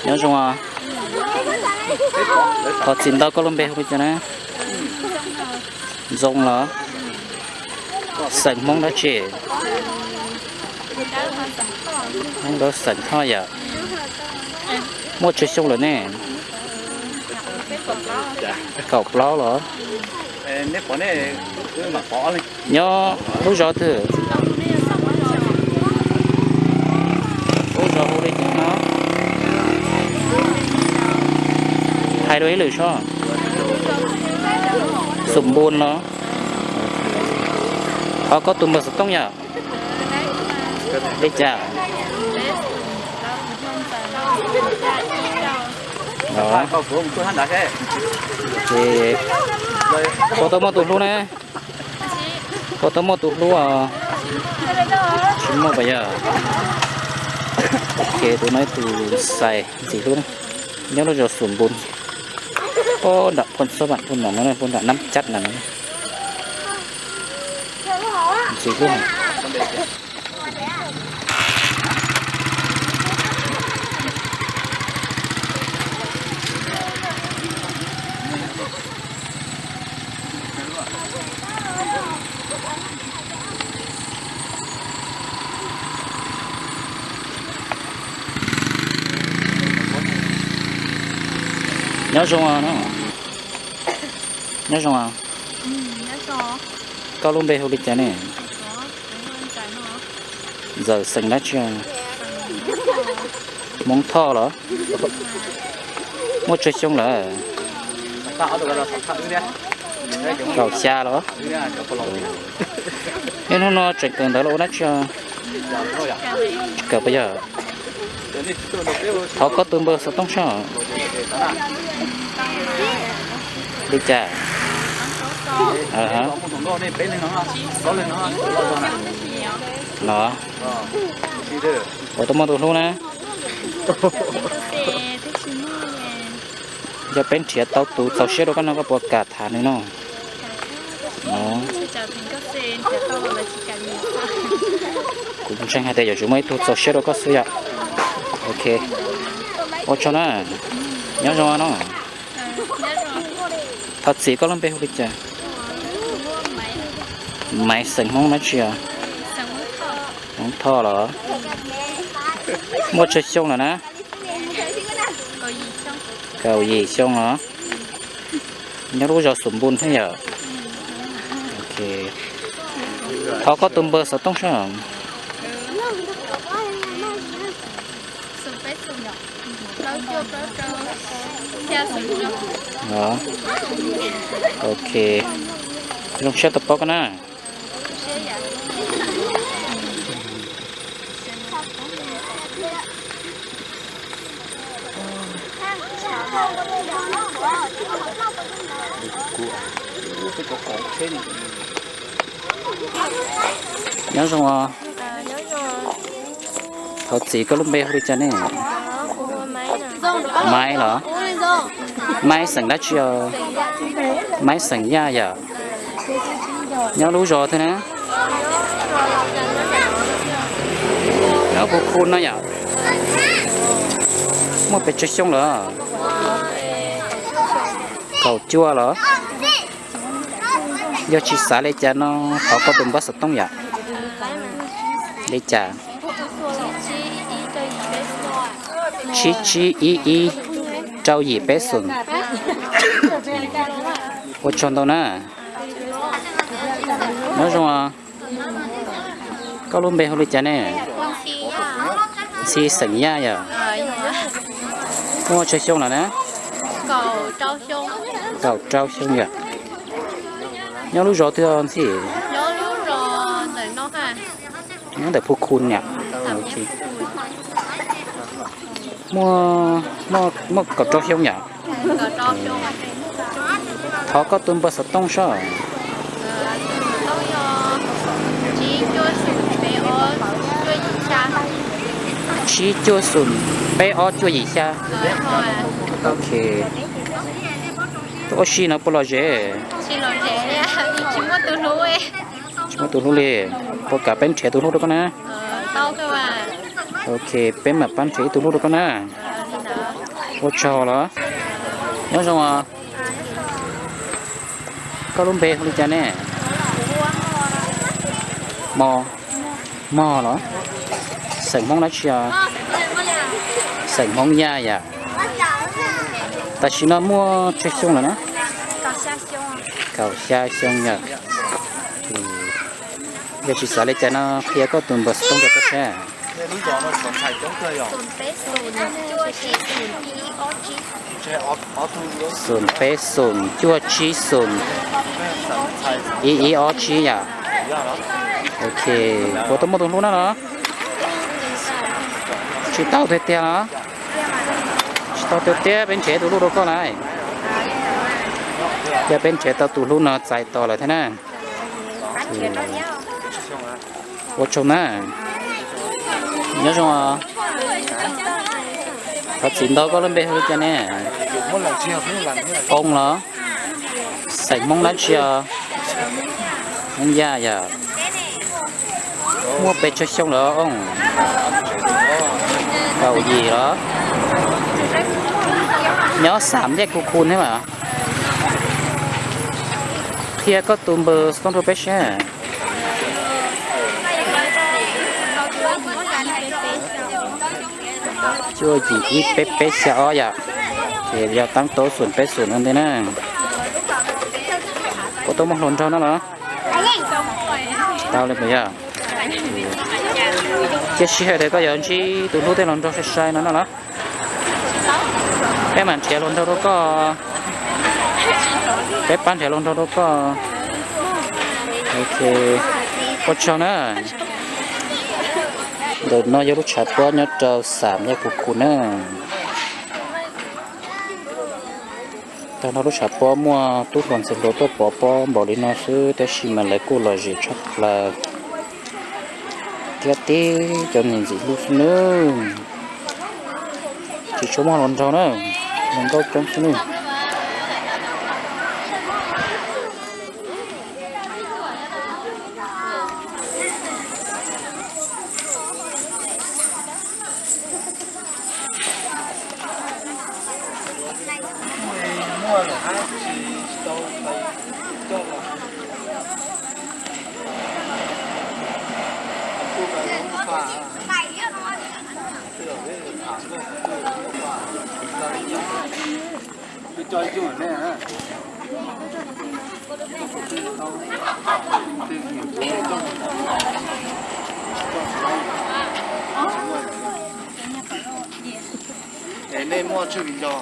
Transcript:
Nyob zoo os. Thov txim ntau, koj lub npe hu li cas na? Zoo los? Xeem Hmoob dab tsi? Hmoob Dawb Xeem Thoj yom. Muaj tsawg xyoo lawm ne? Kaum plaub los? Nyob lub zos twg? Lub zos hu li cas no? Hais dua ib lwm sob. Xum Npun los? Thov koj tus npawb xov tooj yom. Li cas? Puas tau muaj tus hlub ne? Puas tau muaj tus hlub os? Tsis muaj pas yog. Ces tus no ib tus xais ntxim hlub na, nyob lub zos Xum Npun. Puag nram Phooj Xab Vam, puag nram no, puag nram Nab Cab na. Ntxim hlub. Nyob zoo no. Nyob zoo. Koj lub npe hu li cas ne? Ntxawm xeem dab tsi? Hmoob Thoj los? Muaj tsawg xyoo lawm? Kaum xya los? Niaj hnub no tseem kawm ntawv los ua dab tsi? Tsis kawm pas yog. Thov koj tus npawb xov tooj saib. Li cas? No. Puas tau muaj tus hlub na? Yog peb nrhiav tau tus txaus siab rau koj no, koj puas kam tham nws no? Kuv ntseeg hais tias yuav tsum muaj ib tug txaus siab rau koj xwb yom. Ok. Ua tsaug na. Nyob zoo no. Thov txim, koj lub npe hu li cas? Maiv, xeem Hmoob dab tsi os? Hmoob Thoj los? Muaj tsawg xyoo lawm na? Kaum yim xyoo los? Nyob lub zos Xum Npun thiab yom? Ok. Thov koj tus npawb xov tooj saib. Ok. Zoo siab tau paub koj na. Nyob zoo os. Thov txim, koj lub npe hu li cas ne? Maiv los? Maiv xeem dab tsi os? Maiv xeem Yaj yom? Nyob lub zos twg na? Nyob Phu Khu no yom? Muaj pes tsawg xyoo lawm? Kaum cuaj los? Yog tsis xav li cas no, thov koj tus npawb xov tooj yom. Li cas? Tsib tsib ib ib rau yim peb xoom. Ua tsaug ntau na. Nyob zoo. Koj lub npe hu li cas ne? Ntxhi xeem Yaj yom? Muaj tsawg xyoo lawm na? Kaum rau xyoo yom. Nyob lub zos twg Ntxhi? Nyob ntawm Phu Khu yom. Muaj, muaj kaum rau xyoo yom. Thov koj tus npawb xov tooj saib. Tsib cuaj xoom peb ob cuaj yim xya. Ok. Ua si no puas lom zem? Tsis muaj tus hlub li. Puas kam peb nrhiav tus hlub rau koj na? Ok, peb mam pab nrhiav ib tug hlub rau koj na. Ua tsaug los? Nyob zoo os. Koj lub npe hu li cas ne? Mog. Mog los? Xeem Hmoob dab tsi os? Xeem Hmoob Yaj yom. Tam sim no muaj tsawg xyoo lawm na? Kaum xya xyoo yom. Yog tsis xav li cas no qhia koj tus npawb xov tooj rau peb saib. Xoom peb xoom cuaj tsib xoom ib ib ob tsib yom. Ok, puas tau muaj tus hlub no los? Tsis tau tiag tiag los? Tsis tau tiag tiag, peb nrhiav tus hlub rau koj lawm. Yog peb nrhiav tau tus hlub no txais tos lawm thiab na. Ua tsaug na. Nyob zoo os. Thov txim ntau, koj lub npe hu li cas ne? Ooj los? Xeem Hmoob dab tsi os? Hmoob Yaj yom. Muaj pes tsawg xyoo lawm Ooj? Kaum yim los? Nyob Xam Yaj Kus Khus thiab mas. Qhia koj tus npawb xov tooj rau peb saib. Cuaj yim ib peb peb xya ob yom. Ces yog tab tau xoom peb xoom no ntej na. Puas tau muaj hluas nraug no los? Tsis tau li puas yog? Cia sij hawm tias koj yuav ntsib tus hlub tej hluas nraug sai sai no no los? Peb mam nrhiav hluas nraug rau koj. Peb pab nrhiav hluas nraug rau koj. Ok, ua tsaug na. Ntawm no yog lub tshav pob nyob rau Xam Yaj Kus Khus na. Tag nrho lub tshav pob muaj tub hluas ntxhais hluas tuaj pov pob npaum li no xwb, tab sis mas lawv kuj lom zem tshaj plaws thiab tib cov niam ntxim hlub xwb nawb. Tsis tshua muaj hluas nraug na, hluas nkauj coob xwb nawb. Es nej muaj tswj hwv nco?